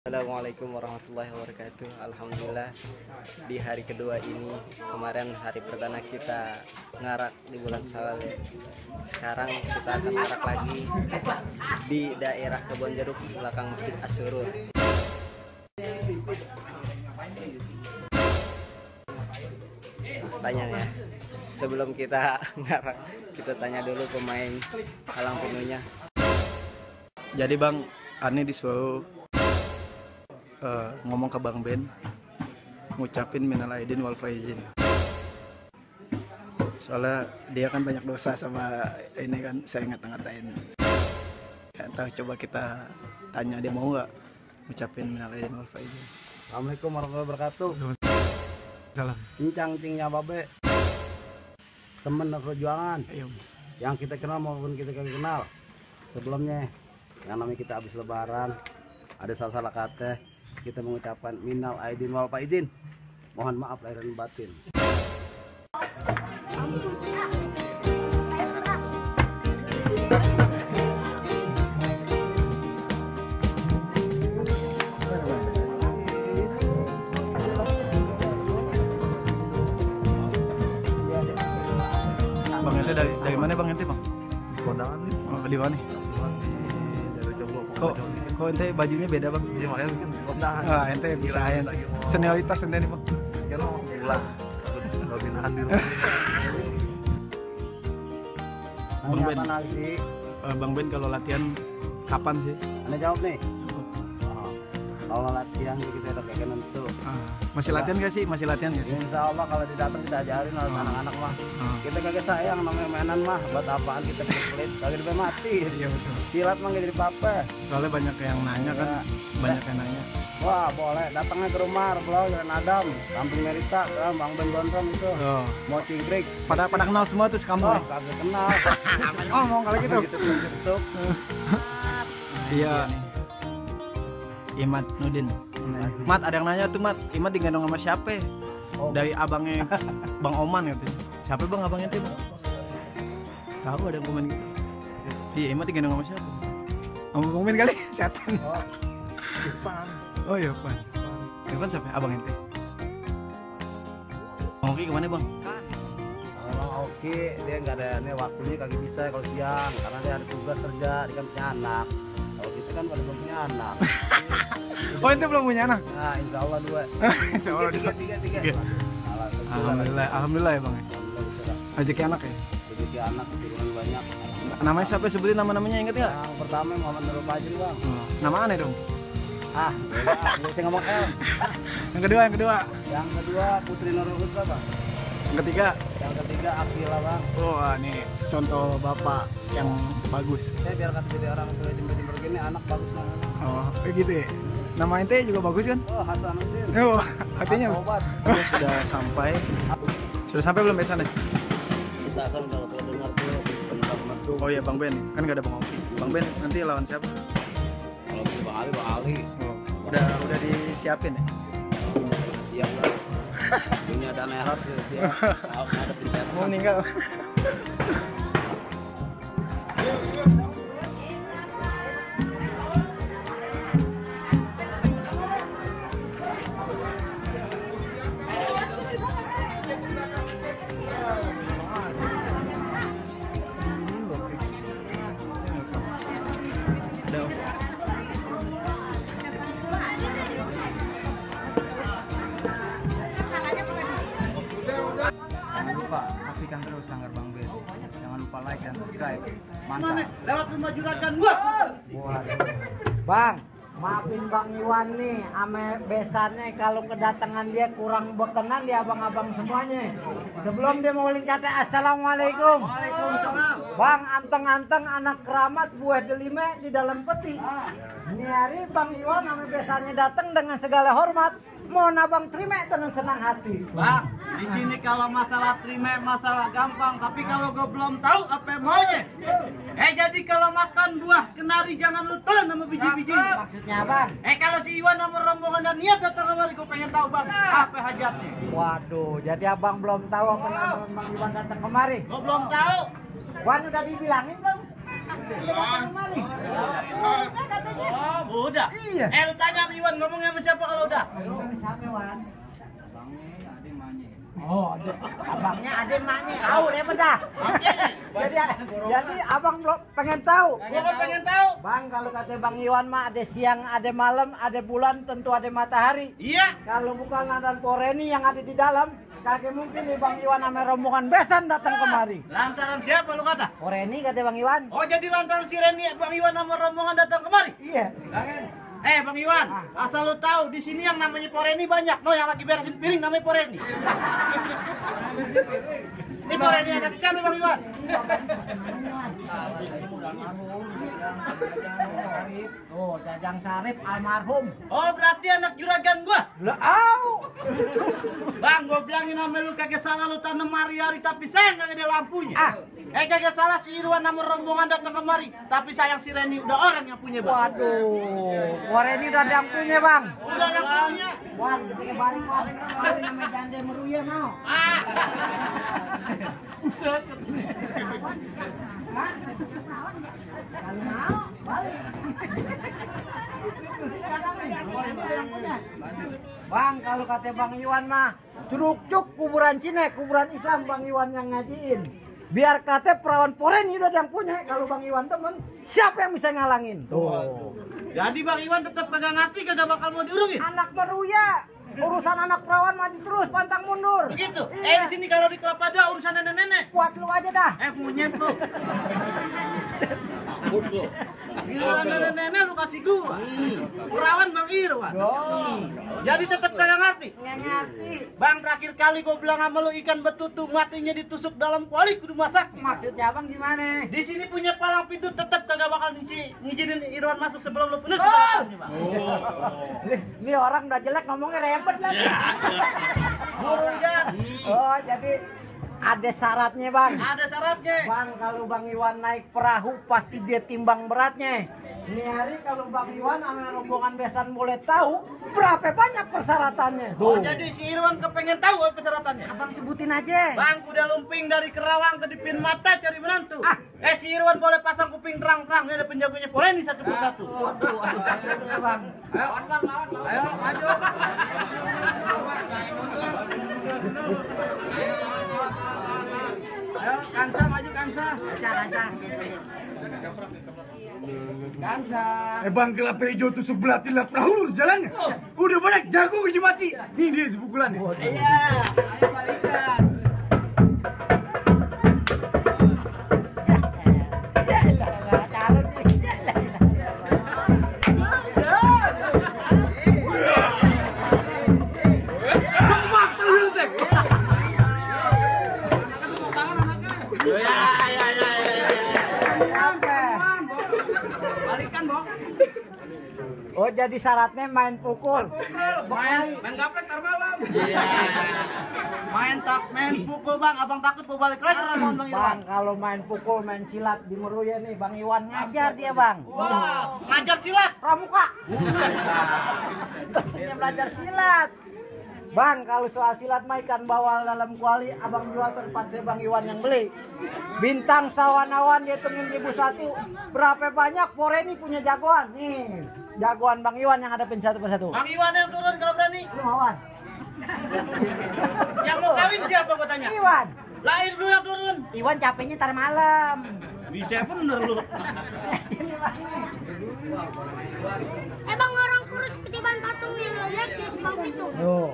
Assalamualaikum warahmatullahi wabarakatuh. Alhamdulillah di hari kedua ini, kemarin hari pertama kita ngarak di bulan Syawal ya. Sekarang kita akan ngarak lagi di daerah Kebon Jeruk belakang Masjid As-Surur. Tanya ya, sebelum kita ngarak kita tanya dulu pemain halang penuhnya. Jadi Bang, Ani disuruh ngomong ke Bang Ben, ngucapin minal aidin wal faizin. Soalnya dia kan banyak dosa sama ini kan, saya ngata-ngatain. Ya, ntar coba kita tanya dia mau nggak ngucapin minal aidin wal faizin. Assalamualaikum warahmatullahi wabarakatuh. Salam. Cincang-cingnya babe, temen perjuangan yang kita kenal maupun kita kagak kenal. Sebelumnya yang namanya kita habis lebaran, ada salah-salah kata, kita mengucapkan minal aidin wal faizin. Mohon maaf lahir dan batin. Bang ente dari mana Bang ente Bang? Di kondangan nih. Oh, di mana? Dari jomblo. Kok ente bajunya beda Bang? Iya makanya bikin di kondangan. Ah, ente bisa senioritas ente nih Bang. Ya lo mau pulang. Gak binahan di rumah. Bang Ben. Apa nanti? Bang Ben kalau latihan kapan sih? Anda jawab nih. Kalau latihan kita udah kayak nentu. Masih latihan gak sih? Masih latihan gak sih? Insya Allah kalau didatang kita ajarin oleh anak-anak mah. Kita kagak sayang namanya mainan mah. Buat apaan kita pelit? Kagak sampai mati. Iya betul. Silat mah gak jadi apa-apa. Soalnya banyak yang nanya kan, Ya. banyak yang nanya. Wah boleh datangnya ke rumah Pulau Jalan Adam, Kampung Merita, Bang Ben Gondrong itu. Oh. Mau cingkrik. Pada kenal semua tuh kamu. Oh kagak kenal. Oh, mau kalau gitu. Gitu. Iya. Imat Nudin. Mat, ada yang nanya tuh Mat, Imat digendong sama siapa? Oh. Dari abangnya Bang Oman gitu. Siapa Bang abangnya tuh? Tahu ada yang komen gitu. Iya, Imat digendong sama siapa? Sama Bang Ben kali, setan. Oh. Depan. Oh iya, Pan. Irfan siapa? Abang ente. Bang Oki kemana Bang? Kalau Oki dia nggak ada ini waktunya kagak bisa kalau siang karena dia ada tugas kerja, dia kan punya anak. Kalau kita kan pada belum punya anak. Oh ente belum punya anak? Nah, insya Allah dua. Insya Allah tiga. Tiga. Alhamdulillah ya Bang ya. Alhamdulillah bisa dah. Rezeki anak ya. Rezeki anak keturunan banyak. Namanya siapa? Sebutin nama-namanya, inget gak? Yang pertama Muhammad Nurul Fajri Bang. Nama aneh dong. Gue ngomong L. Yang kedua. Yang kedua Putri Nurul Huda Bang. Yang ketiga. Yang ketiga Akila Bang. Wah nih contoh bapak yang bagus. Saya biar kata jadi orang tua jember-jember gini anak bagus banget. Oh kayak gitu ya. Nama ente juga bagus kan? Oh Hasanuddin. Oh artinya. Obat. Sudah sampai. Sudah sampai belum besan deh? Kita asal udah dengar tuh tentang medung. Oh iya Bang Ben, kan gak ada Bang Oki. Bang Ben nanti lawan siapa? Kalau bisa Bang Ali. Oh, udah disiapin ya? Siap lah. Dunia dan akhirat gitu siap. Ada pinset. Mau meninggal. Jangan lupa saksikan terus Sanggar Bang Ben. Jangan lupa like dan subscribe. Mantap. Lewat 5 juragan gua. Bang, maafin Bang Iwan nih, ame besannya kalau kedatangan dia kurang berkenan di abang-abang semuanya. Sebelum dia mau kata assalamualaikum. Waalaikumsalam. Bang, anteng-anteng anak keramat buah delime di dalam peti. Ini hari Bang Iwan ame besannya datang dengan segala hormat. Mohon abang terima dengan senang hati. Bang, di sini kalau masalah terima masalah gampang, tapi kalau gue belum tahu apa maunya. Jadi kalau makan buah kenari jangan lu telan sama biji-biji. Maksudnya bang? Kalau si Iwan sama rombongan dan niat datang kemari, gue pengen tahu bang, apa hajatnya? Waduh, jadi abang belum tahu kenapa Bang Iwan datang kemari. Gue belum tahu. Wan udah dibilangin bang? Katanya. Udah. Iya. Lu tanya sama Iwan ngomongnya sama siapa kalau udah? Siapa, Wan? Abangnya ada emaknya. Oh, abangnya ada emaknya. Tahu deh dah. Jadi abang pengen tahu. Gua pengen tahu. Bang, kalau kata Bang Iwan mah ada siang, ada malam, ada bulan, tentu ada matahari. Iya. Kalau bukan Nadan Poreni yang ada di dalam, kagak mungkin nih Bang Iwan sama rombongan besan datang kemari. Lantaran siapa lu kata? Poreni kata Bang Iwan. Oh, jadi lantaran si Reni Bang Iwan sama rombongan datang kemari? Iya. Bang Iwan, asal lu tahu di sini yang namanya Poreni banyak. No, yang lagi beresin piring namanya Poreni. Ini Poreni anak siapa Bang Iwan? Oh, Jajang Sarip almarhum. Oh, berarti anak juragan gua. Lah, au. Bang, gua bilangin sama lu kagak salah lu tanam hari-hari tapi sayang kagak ada lampunya. Kagak salah si Irwan sama rombongan datang kemari, tapi sayang si Reni udah orang yang punya, Bang. Waduh, Poreni udah ada yang punya, Bang. Udah ada yang punya. Wan, ketika balik Wan, kawin sama janda meruya mau. Hah? Kalau mau, balik. Bang, kalau kata Bang Iwan mah, curug-cuk kuburan Cina, kuburan Islam Bang Iwan yang ngajiin. Biar kata perawan Poreni udah yang punya, kalau Bang Iwan temen, siapa yang bisa ngalangin? Tuh. Jadi Bang Iwan tetap kagak ngerti, kagak bakal mau diurungin. Anak meruya, urusan anak perawan maju terus, pantang mundur. Begitu. Iya. Di sini kalau di Kelapa Dua urusan nenek-nenek. Kuat lu aja dah. Monyet lu. Giliran nenek-nenek lu kasih gua. Perawan Bang Irwan. Jadi tetap kagak ngerti. Nggak ngerti. Bang, terakhir kali gua bilang sama lu ikan betutu matinya ditusuk dalam kuali kudu masak. Maksudnya abang gimana? Di sini punya palang pintu tetap kagak bakal ngizinin Irwan masuk sebelum lu penuh. Ini orang udah jelek ngomongnya rempet lagi. Oh, jadi ada syaratnya, Bang. Ada syaratnya. Bang, kalau Bang Iwan naik perahu pasti dia timbang beratnya. Ini hari kalau Bang Iwan sama rombongan besan boleh tahu berapa banyak persyaratannya. Oh, jadi si Irwan kepengen tahu apa persyaratannya? Abang sebutin aja. Bang, kuda lumping dari Kerawang ke Dipin Mata cari menantu. Si Irwan boleh pasang kuping terang-terang. Ini ada penjagonya Poreni satu persatu. Waduh, Bang. Lawan, Bang, lawan. Ayo maju. Ayo Kansa maju Kansa. Kansa. Bang kelapa hijau tusuk belati lah perahu lurus jalannya. Udah banyak jago uji mati. Nih dia pukulannya. Iya. Ayo balikan. Balikan, Bok. Oh, jadi syaratnya main pukul. Main gaplek tar malam. Main pukul Bang, abang takut mau balik lagi Ramon Bang Irwan. Bang, kalau main pukul, main silat di Meruya nih, Bang Iwan ngajar dia, Bang. Wah, ngajar silat. Pramuka. Dia belajar silat. Bang, kalau soal silat mah ikan bawal dalam kuali, abang jual terpaksa Bang Iwan yang beli. Bintang sawan-awan dihitungin 1.001. Berapa banyak Poreni punya jagoan? Nih, jagoan Bang Iwan yang hadapin satu persatu. Bang Iwan yang turun kalau berani. Lu Mawan. Yang mau kawin siapa gua tanya? Iwan. Lahir dulu yang turun. Iwan capeknya tar malam. Bisa bener lu. Ini Bang. Bang, orang kurus ketiban patung yang lo lihat di Subang itu. Tuh.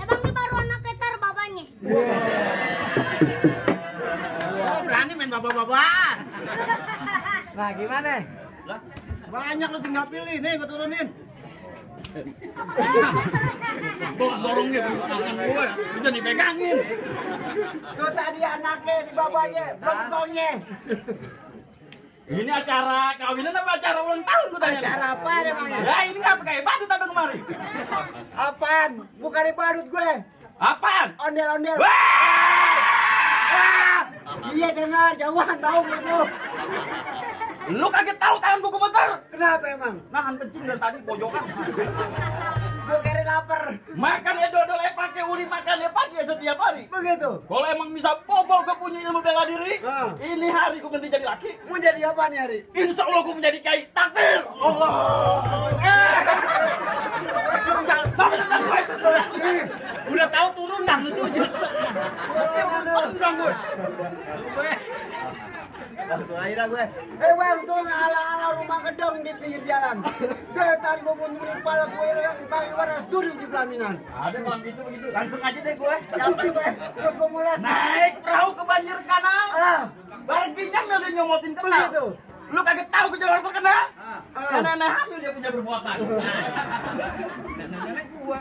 Bang, dia baru anak ketar babanya. Oh, berani main bapak-bapakan. Nah, gimana? Lah, banyak lu tinggal pilih. Nih gua turunin. Dorongnya tangan gua, bisa dipegangin. Tuh tadi anaknya di babanya, belum. Ini acara kawinan apa acara ulang tahun gua tanya. Acara apa deh, Bang? Ya ini ngapa kayak badut abang kemari? Apaan? Bukan di badut gue. Apaan? Ondel-ondel. Wah! Iya dengar, jauhan tahu gitu. Lu kaget tahu tangan gua gemeter. Kenapa emang? Nahan kencing dari tadi pojokan. Gue kira lapar. Makan ya dodol pakai uli makan ya pagi ya setiap hari. Begitu. Kalau emang bisa bobol ke punya ilmu bela diri, ini hari gua ganti jadi laki. Mau jadi apa nih hari? Insya Allah gua menjadi kiai. Takbir. Allah. Udah tahu turunan lu sujud. Tendang gue. Akhirnya gue. Bang tuh ala-ala rumah gedung di pinggir jalan. Dari tadi gue bunyi kepala gue yang paling waras duduk di pelaminan. Ada kalau gitu begitu. Langsung aja deh gue. Sampai gue terus gue mulai Naik perahu ke banjir kanal. Barginya dia nyomotin kenal. begitu. Lu kaget tahu kejauhan terkena? Nenek hamil dia punya perbuatan. Nenek gua.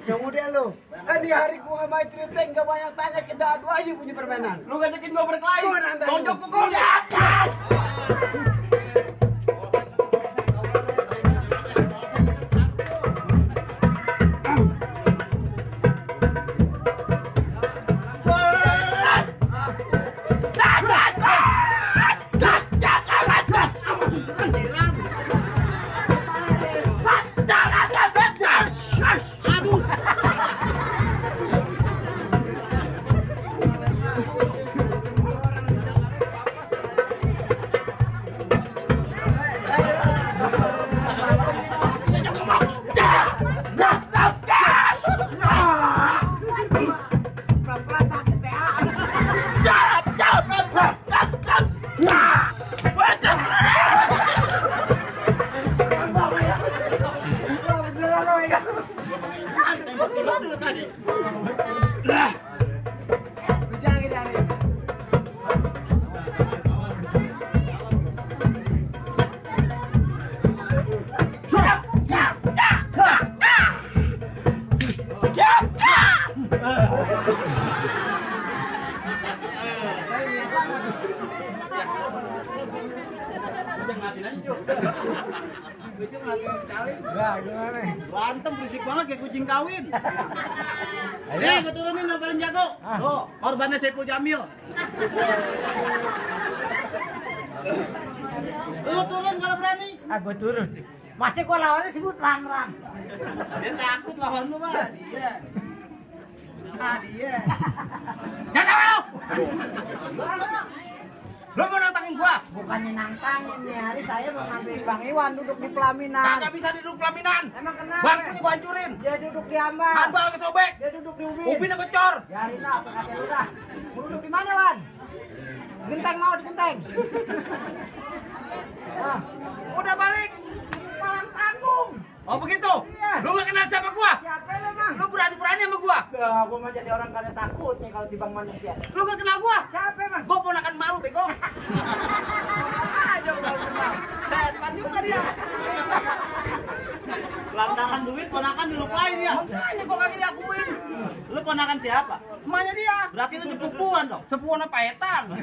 Yang udah lu. Di hari gua main triteng gak banyak tanya, kita adu aja punya permainan. Lu ngajakin gua berkelahi. Gua nanti. Tonjok pukul di atas. Berantem berisik banget kayak kucing kawin. Nih, gue turunin yang paling jago. Tuh, korbannya Saiful Jamil. Lu turun kalau berani. Gue turun. Masih gua lawannya sebut rang-rang. Dia takut lawan lu, Pak. Dia. Jangan tahu. Lu mau nantangin gua? Bukannya nantangin nih, hari saya mau ngambil Bang Iwan duduk di pelaminan. Kagak bisa duduk pelaminan. Emang kenapa? Bangkunya gua hancurin. Dia duduk di ambang. Handbal kesobek. Dia duduk di ubin. Ubinnya kecor. Biarin lah, apa kata lu dah. Mau duduk di mana, Wan? Genteng mau di genteng. Nah, Udah balik. malang tanggung. Oh begitu? Iya. Lu gak kenal siapa gua? Siapa lu, Mang? Lu berani-berani sama gua? Gua mah jadi orang kada takut nih kalau timbang manusia. Lu gak kenal gua? Siapa, Mang? Gua ponakan malu bego. Aja gua kenal. Setan juga dia. Lantaran duit ponakan dilupain ya. Makanya gua kagak diakuin. Lu ponakan siapa? Emaknya dia. Berarti lu sepupuan dong. Sepupuan paetan.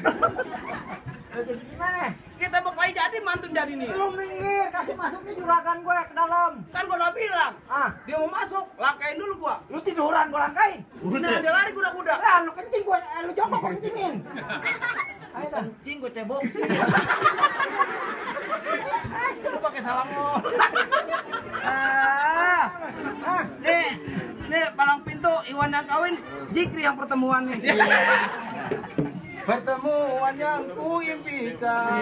Jadi gimana? Kita berkelahi jadi mantun jadi nih. Lu minggir, kasih masuk nih juragan gue ke dalam. Kan gua udah bilang, dia mau masuk, langkain dulu gua. Lu tiduran gue langkain. Nah, dia lari kuda-kuda. Lu kencing gue, lu jongkok gue kencingin. Ayo dah. Kencing gua cebok. Lu pakai salam lu. Nih palang pintu Iwan yang kawin, Jikri yang pertemuan nih. Pertemuan yang kuimpikan.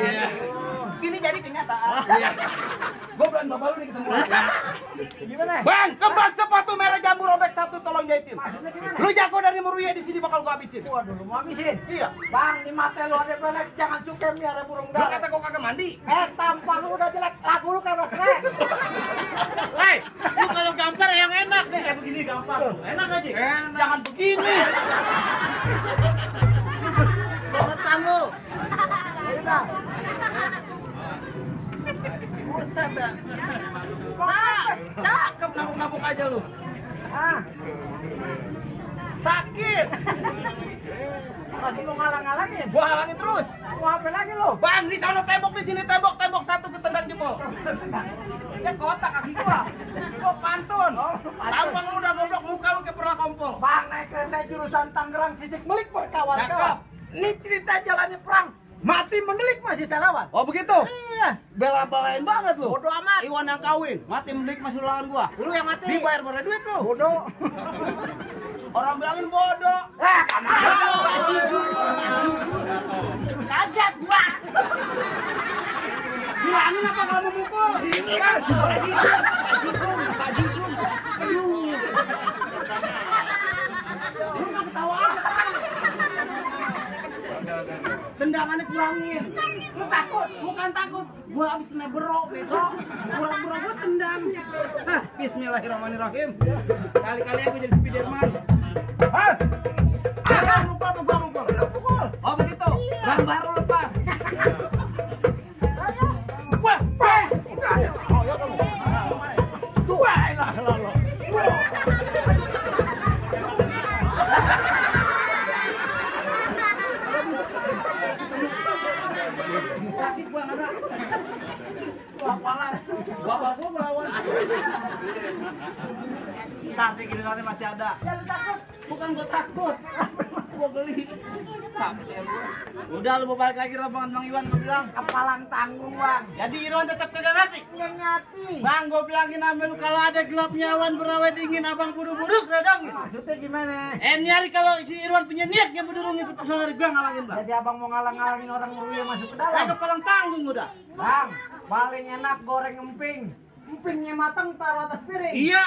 Kini jadi kenyataan. Gua bulan bapak lu nih ketemu. Gimana? Bang, kembang sepatu merah jambu robek satu tolong jahitin. Maksudnya gimana? Lu jago dari Meruya di sini bakal gua habisin. Waduh, lu mau habisin? Iya. Bang, di mata lu ada pelek, jangan suka miara burung Lu dara. kata gua kagak mandi. Tampang lu udah jelek, lagu lu kayak udah keren. Hei, lu kalau gampar yang enak nih kayak begini gampar. Enak aja. Jangan begini. Bangetan lu. Ayo dah. Buset dah. Cakep nabuk-nabuk aja lu. Sakit. Masih lu ngalang-ngalangin? Gua halangin terus. Mau apa lagi lu? Bang, di sana tembok, di sini tembok, tembok satu ketendang jempol. Ya kotak kaki gua. Gua pantun. Tampang lu udah goblok, muka lu kayak pernah kompol. Bang naik kereta jurusan Tangerang Sisik Melik berkawan-kawan. Ini cerita jalannya perang. Mati mendelik masih salawan. Oh begitu? Iya. Bela-belain banget lu. Bodoh amat. Iwan yang kawin, mati mendelik masih lawan gua. Lu yang mati. Dibayar berapa duit lu? Bodoh. Orang bilangin bodoh. Kaget gua. Bilangin apa kalau mau mukul? Lu nggak ketawa aja. Tendangannya kurangin. Lu takut? Bukan takut. Gua abis kena berok, bego. Kurang berok gua tendang. Hah, bismillahirrahmanirrahim. Kali-kali aku jadi Spiderman. Hah? Gua mukul apa gua mukul? Lu pukul. Oh begitu. Ban baru lepas. Wah, pes. Oh, ya kamu. Tuh, lah. Sakit gua nggak ada. Lapalan. Bapak gua melawan. Nanti gilirannya masih ada. Ya lu takut. Bukan gua takut. Gua geli. Sakit ya gua. Udah lu mau balik lagi rombongan Bang Iwan gua bilang. Kepalang tanggung, Bang. Jadi Iwan tetap kagak ngerti. Nggak nyati. Bang, gua bilangin sama lu kalau ada gelapnya awan berawet dingin abang buru-buru redongin. Maksudnya gimana? Nyari kalau si Irwan punya niat yang berdurung itu pasal dari gua ngalangin, Bang. Jadi abang mau ngalang-ngalangin orang yang masuk ke dalam. Kagak palang tanggung udah. Bang, paling enak goreng emping. Empingnya matang taruh atas piring. Iya,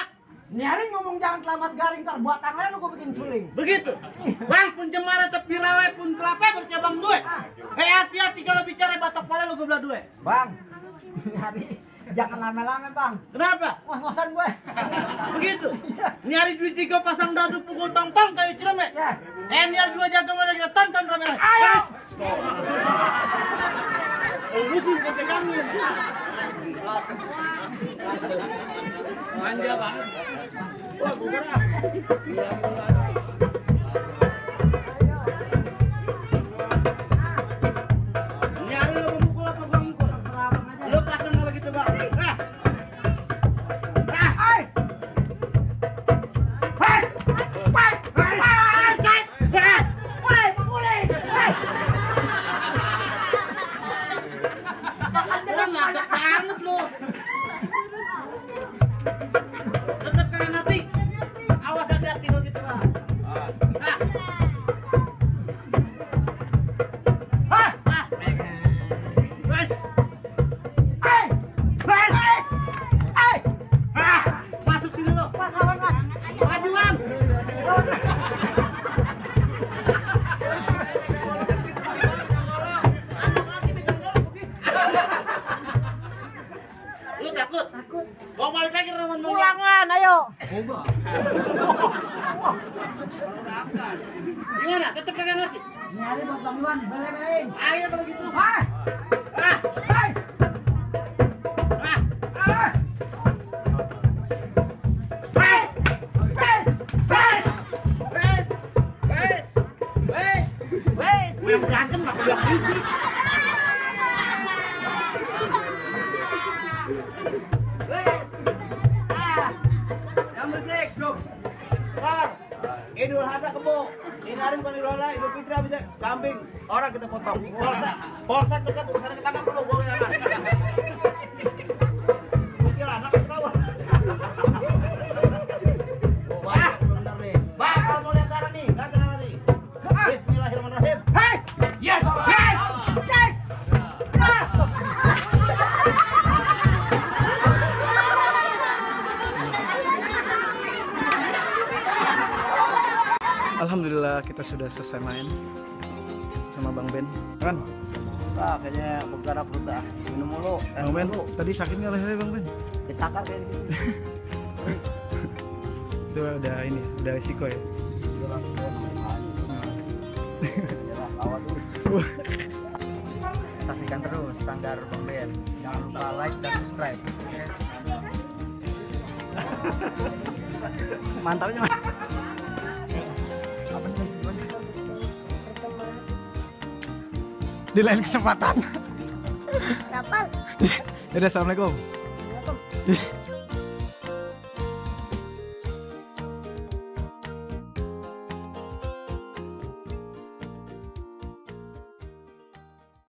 Nyari ngomong jangan selamat garing ntar buat tangan lu gua bikin suling. begitu. Bang pun cemara tepi rawe pun kelapa bercabang duit. Hati-hati kalau bicara batok pala lu gua belah duit. Bang, nyari jangan lama-lama, Bang. Kenapa? Ngos-ngosan gue. Begitu. Nyari duit 3 pasang dadu pukul tong-tong kayak ciremek. Ya. Nyari 2 jago mana kita tonton rame-rame. Ayo. Urusin kecegangin. Manja banget. Wah, gue gerah. Nyari lu mukul apa gua mukul? Lu pasang kalau gitu, Bang. Ngakak banget lu. Tetep kagak ngerti. Awas hati-hati kalau gitu, Bang. Masuk sini lu. Majuan. Lu takut? Takut. Gua balik lagi Roman Bang. Pulangan, ayo. Enggak. Gimana? Tetep kagak ngerti? Nyari buat Bang Iwan, bele-belein. Ayo kalau gitu. Gue yang berantem nggak boleh berisik. Yang berisik, belum. Idul Adha kebo. Ini hari bukan Idul Adha, Idul Fitri bisa kambing. Orang kita potong. Polsek dekat urusan ketangkap dulu gue yang kecil anak ketawa. Wah, benar nih. Bang, kalau mau lihat cara nih, lihat cara nih. Bismillahirrahmanirrahim. Hey! Yes! Yes! Yes! Alhamdulillah kita sudah selesai main sama Bang Ben. Kan? Ah, kayaknya bergerak perut dah. Minum mulu. Bang Ben, tadi sakit nggak lehernya Bang Ben? Ditakar kayak gitu. Itu udah ini, udah risiko ya. Saksikan terus Sanggar Bang Ben. Jangan lupa like dan subscribe. Mantapnya. Di lain kesempatan. Kapal. Dadah, assalamualaikum.